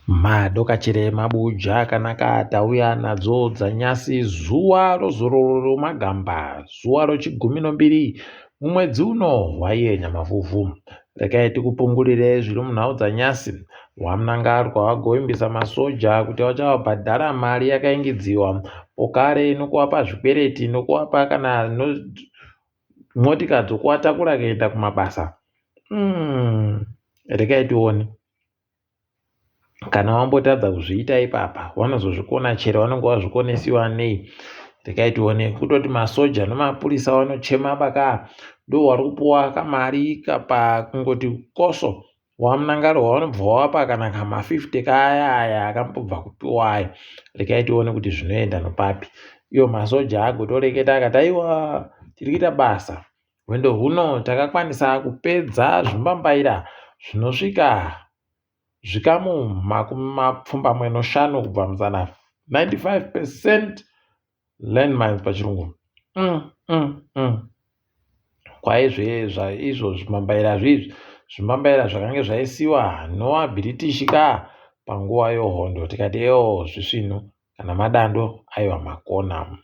Madokachire mabuja akanaka tauya nadzo dzanyasi zuwa rozororo romagamba zuwa rochigumi nombiri mumwedzi uno waiye nyamavhuvhu. Rekai tikupungurire zviri munhau dzanyasi. VaMnangagwa vagovimbisa masoja kuti vachavabhadhara mari yakaingidziwa pokare nokuvapa zvikwereti nokuvapa kana motika dzokuvatakura kuenda kumabasa. Rekai tione. Kana wambotadza kuzviita ipapa vanozozvikona chero vanenge vazvikonesiwa nei. Rekai tione. Kutoti masoja nemapurisa vanochema baka ndo wari kupuwa kamari kapa kungoti koso waMnangagwa vanobva wavapa kana kama 50 kaya aya akambobva kupiwa aya. Rekai tione kuti zvinoenda nopapi. Iwo masoja agotoreketa akati aiwa tiri kuita basa. Hwendo huno takakwanisa kupedza zvimbambaira zvinosvika zvikamu makumi mapfumbamwe noshanu kubva muzana 95 percent landmines pachirungu. Kwaizve izvo zvimbambaira zviizvi zvimbambaira zvakange zvaisiwa nowaBritish ka panguva yohondo tikati ewo zvisvinu kana madando aiwa makona.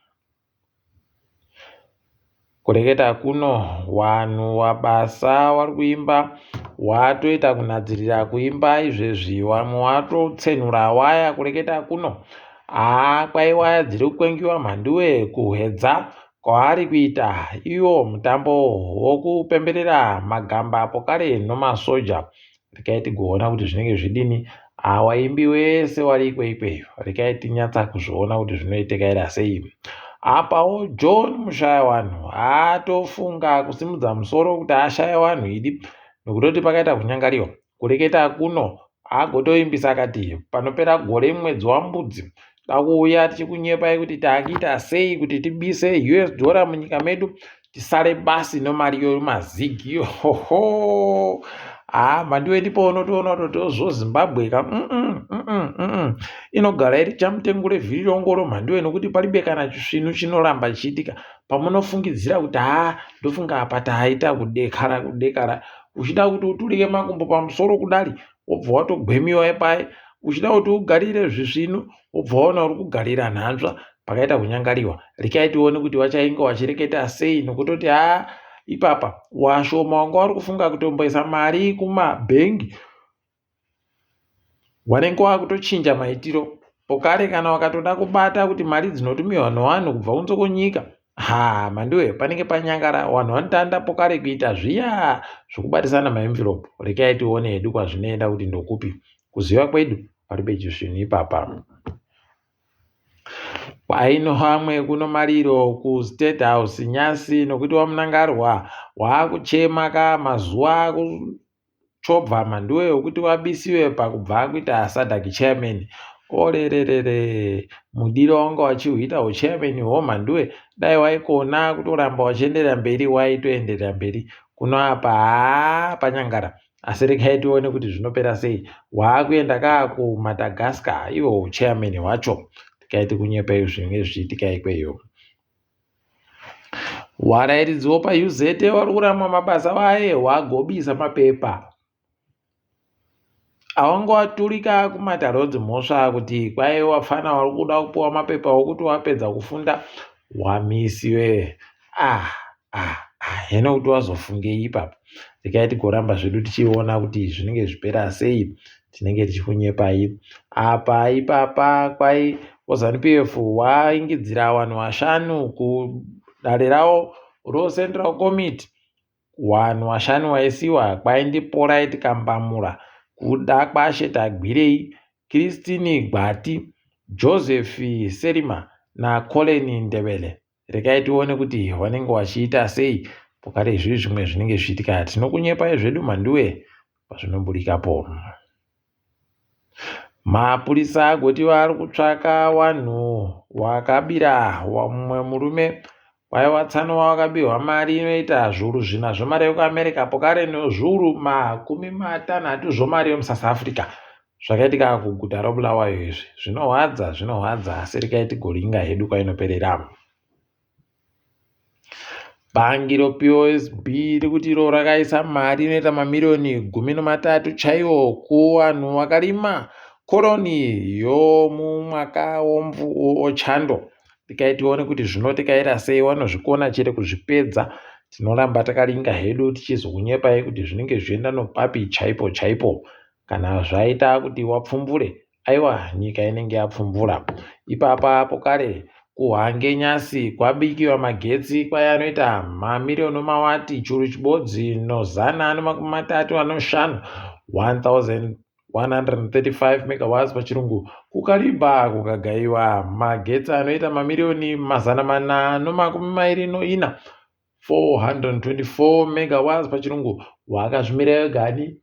Kureketa kuno wanhu wabasa wari kuimba watoita kunhadzirira kuimba izvezvi wamwe watotsenura waya kureketa kuno haa kwai waya dziri kukwengiwa mhanduwe kuhwedza kwaari kuita iwo mutambo wokupemberera magamba pokare nomasoja. Rekai tigoona kuti zvinenge zvidini. Hawaimbi wese wari ikwe ikweyo. Rekai tinyatsa kuzviona kuti zvinoitekaira sei. Apawo John Mushayawanhu atofunga kusimudza musoro kuti ashaye wanhu idi nokutoti pakaita kunyangariwa. Kureketa kuno agotoimbisa akati panopera gore mwedzi waMbudzi takuuya tichikunyepai kuti takuita sei kuti tibise US dollar munyika medu tisare basi nomari yomazigi hoho haa mhandiwe ndipo unotoona kuti tozvo Zimbabwe ka Inogara iri chamutengure vhiri rongoro mhandiwe nokuti palibe kana chisvinu chinoramba chichiitika pamunofungidzira kuti haa ndofunga apa taita kudekara kudekara uchida kuti uturike makumbo pamusoro kudari wobva watogwemiwa paye uchida kuti ugarire zvisvinu wobva waona uri kugarira nhanzva pakaita kunyangariwa rekai tione kuti vachainge vachireketa sei nokutoti haa ipapa washoma wanga wari kufunga kutomboisa mari kumabhengi wanenge wakutochinja maitiro pokare kana wakatoda kubata kuti mari dzinotumiwa nevanhu kubva kunze kwenyika ha mandiwe panenge panyangara vanhu vanotanda pokare kuita zviya zvekubatisana maenvelope rekai tione hedu kwazvinoenda kuti ndokupi kuziva kwedu paribe chisvinhu ipapa. Kwaino amwe kuno mariro kuState House nyasi nokuti waMnangarwa waakuchema ka mazuva akuchobva mhanduwe wekuti wabisiwe pakubva kuita SADC chairman orererere mudiro wanga wachihuita huchairman hwo mhanduwe dai waikona kutoramba wachienderera mberi waitoenderera mberi kuno apa haa panyangara Asi regai tione kuti zvinopera sei. Waakuenda kaa kuMadagascar iwo huchairman hwacho. Tikaiti kunyepa izvi zvinenge zvichiitika ikweyo. Warairidzi wopaUZ wari kuramwa mabasa waye wagobisa mapepa awanga waturika kumatare edzimhosva kuti kwai wafana wari kuda kupiwa mapepa okuti wapedza kufunda wamisiwe ah ah ah heno kuti wazofungei ipapo regai tigoramba zvedu tichiona kuti zvinenge zvipera sei tinenge tichikunyepai apa ipapa kwai waZanu PF waingidzira vanhu vashanu kudare ravo roCentral Committee vanhu vashanu vaisiwa kwai ndiPolite Kambamura Kudakwashe Tagwirei Christine Gwati Joseph Serima naColin Ndebele Regai tione kuti vanenge vachiita sei pokare izvi zvimwe zvinenge zvichiitika tinokunyepai zvedu mhanduwe pazvinoburikapo. Mapurisa agoti vari kutsvaka vanhu vakabira mumwe murume kwaiva tsano wakabirwa mari inoita zviuru zvina zvemari yekuAmerica pokare nezviuru makumi matanhatu zvemari yemuSouth Africa. Zvakaitika kuguta roBulawayo izvi zvinorwadza zvinorwadza asi regai tigoringa hedu kwainoperera. Bhangi roPOSB rikuti iro rakaisa mari inoita mamiriyoni gumi nematatu chaiwo kuvanhu vakarima Koroni yomumwaka wochando tikai tione kuti zvinotikaira sei wanozvikona chere kuzvipedza tinoramba takaringa hedu tichizokunyepai kuti zvinenge zvichienda nopapi chaipo chaipo kana zvaita kuti wapfumbure aiwa nyika inenge yapfumbura ipapa apo kare kuHwange nyasi kwabikiwa magetsi kwai anoita mamiriyoni mawati churu chibodzi nozana nemakumi matatu anoshanu 1135 megawatts pachirungu kuKariba kukagaiwa magetsi anoita mamiriyoni 424 424 megawatts pachirungu wakazvimira wegani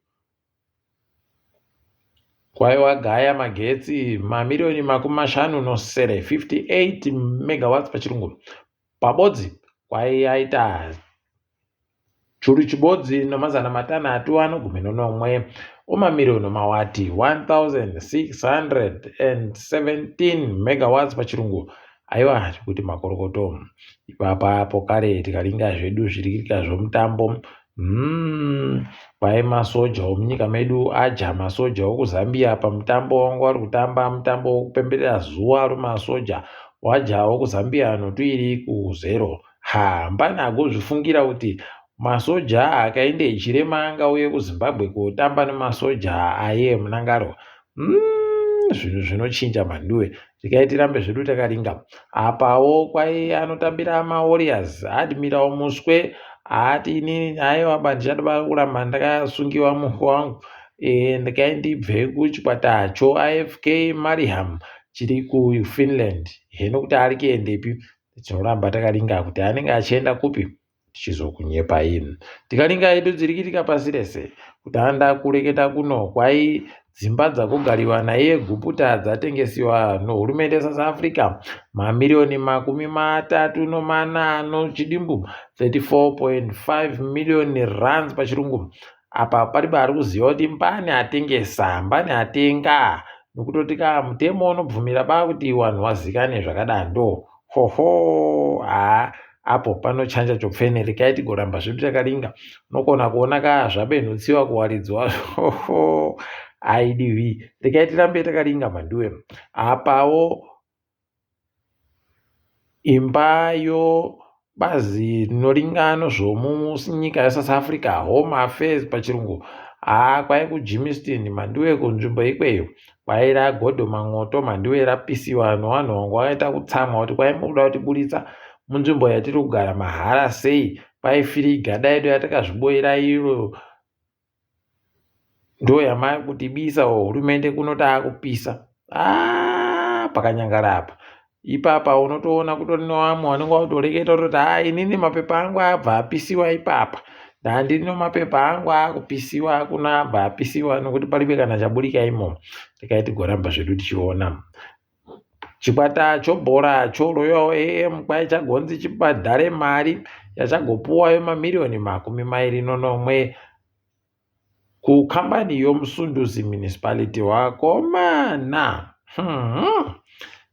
kwai wagaya magetsi mamiriyoni 57 58 megawatts pachirungu pabodzi kwai aita churu chibodzi n617 omamiriyoni mawati 1617 megawatts pachirungu aiwa kuti makorokoto ipapa apo kare tikaringa zvedu zvirikitika zvomutambo kwai masoja omunyika medu aja masoja okuzambia pamutambo wanga vari kutamba mutambo wokupemberera zuva romasoja waja okuzambia notuiri kuzero ha mbani agozvifungira kuti masoja akaende echirema angauye kuzimbabwe kotamba nemasoja aye munangaro zvinhu zvinochinja mhanduwe tikai tirambe zvedu takaringa apawo kwai anotambira mawarriors admiral muswe haati inini aiwa ba ndichada kuramba ndakasungiwa muhwe wangu e, ndikai ndibve kuchikwata choAFK Mariehamn chiri kuFinland heno kuti ari kuendepi tinoramba takaringa kuti anenge achienda kupi tichizokunyepai tikaringa hedu dziri kuitika pasi rese kutanda kureketa kuno kwai dzimba dzakugariwa naiye guputa dzatengesiwa nohurumende yesouth africa mamiriyoni 34 nochidimbu 34.5 million rands pachirungu apa paripo ari kuziva kuti mbani atengesa mbani atenga nokutoti ka mutemo unobvumira ba kuti vanhu vazikane zvakadando hoho haa apo panochanja chopfene rekai tigoramba zvedu takaringa unogona kuona ka zvabenhutsiwa kuwaridzwa hoho aidivi rekai tirambe takaringa mhanduwe apawo imba yobazi rinoringano zvomunyika yesouth africa home affairs pachirungu haa kwai kuGermiston mhanduwe kunzvimbo ikweyo kwai ragodhoma mwoto mhanduwe rapisiwa nevanhu vangu vakaita kutsamwa kuti kwai mukuda kutiburitsa munzvimbo yatiri kugara mahara sei kwai firiga yedu yatakazviboyera iro ndo yamakutibisa hurumende kuno taakupisa aa pakanyangara apa ipapa unotoona kutori nevamwe vanenge vakutoreketa kutoti haa inini mapepa angu abva apisiwa ipapa ndandino mapepa angu akupisiwa kuno abva apisiwa nokuti paribe kana chaburika imomo rekai tigoramba zvedu tichiona chikwata chobhora choRoyal AM kwai chagonzi chibhadhare mari yachagopuwayo mamiriyoni 27 kukambani yomusunduzi municipality wakomana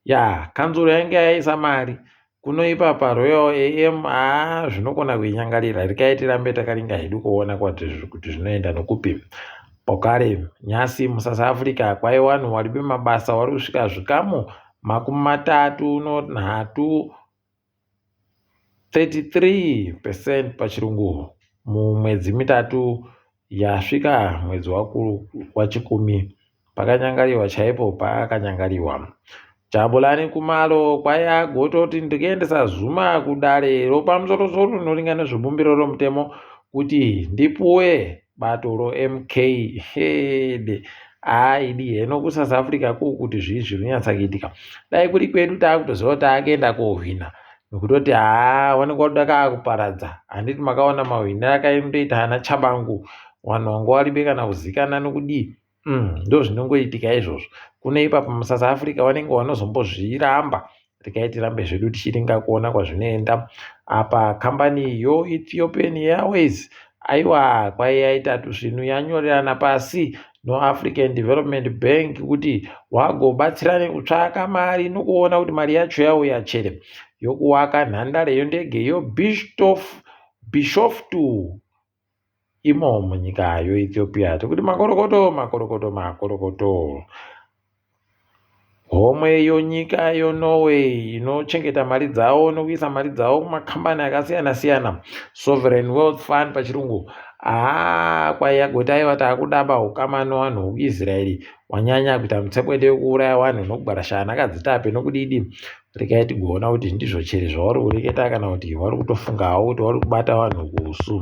ya kanzuro yange yaisa mari kuno ipapa Royal AM haa zvinokona kuinyangarira rekai tirambe takaringa hedu kuona kuti zvinoenda nokupi pokare nyasi musouth africa kwai vanhu vari pemabasa vari kusvika zvikamu 33 33 percent pachirungu mumwedzi mitatu yasvika mwedzi wachikumi pakanyangariwa chaipo paakanyangariwa Jabulani Kumalo kwai agototi ndikuendesa Zuma kudare ropamusorosoro rinoringana nezvebumbiro romutemo kuti ndipuwe bato roMK hede aidi heno kusouth africa kuu kuti zvii zviri kunyatsa kuitika dai kuri kwedu taakutoziva kuti akuenda kohwina nokutoti haa wanenge wakuda kaakuparadza handiti makaona mahwiniro akaindoita ana Tshabangu vanhu vanga varibe kana kuzikana nokudii ndo zvinongoitika izvozvo kune ipapo musouth africa vanenge vanozombozviramba rekai tirambe zvedu tichiringa kuona kwazvinoenda apa kambani yoEthiopian Airways aiwa kwai yaita tusvinu yanyorerana pasi noAfrican Development Bank kuti wagobatsirane kutsvaka mari nokuona kuti mari yacho yauya chere yokuwaka nhandare yendege yoBishoftu imo munyika yoEthiopia tikuti makorokoto makorokoto makorokoto. Homwe yonyika yoNorway inochengeta mari dzawo nokuisa mari dzawo kumakambani akasiyana-siyana, Sovereign Wealth Fund pachirungu, haa kwai yagoti aiwa taakudaba hukama nevanhu vokuIsraeri wanyanya kuita mutsekwende wekuuraya vanhu nokugwarashana nakadzitape nokudidi. Regai tigoona kuti ndizvo chere zvavari kureketa kana kuti vari kutofungawo kuti vari kubata vanhu kusu.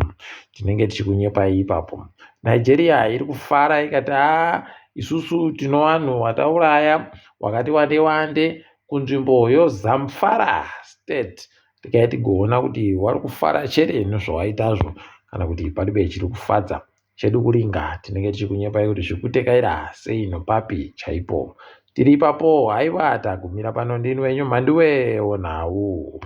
Tinenge tichikunyepai ipapo. Nigeria iri kufara ikati haa isusu tino vanhu vatauraya wakati wande wande kunzvimbo yoZamfara State. Regai tigoona kuti vari kufara chere nezvawaitazvo kana kuti paribe chiri kufadza. Chedu kuringa tinenge tichikunyepai kuti zvikutekaira sei nopapi chaipo. Tiri ipapo haiwa tagumira pano ndini wenyu Mhanduwe wonhau.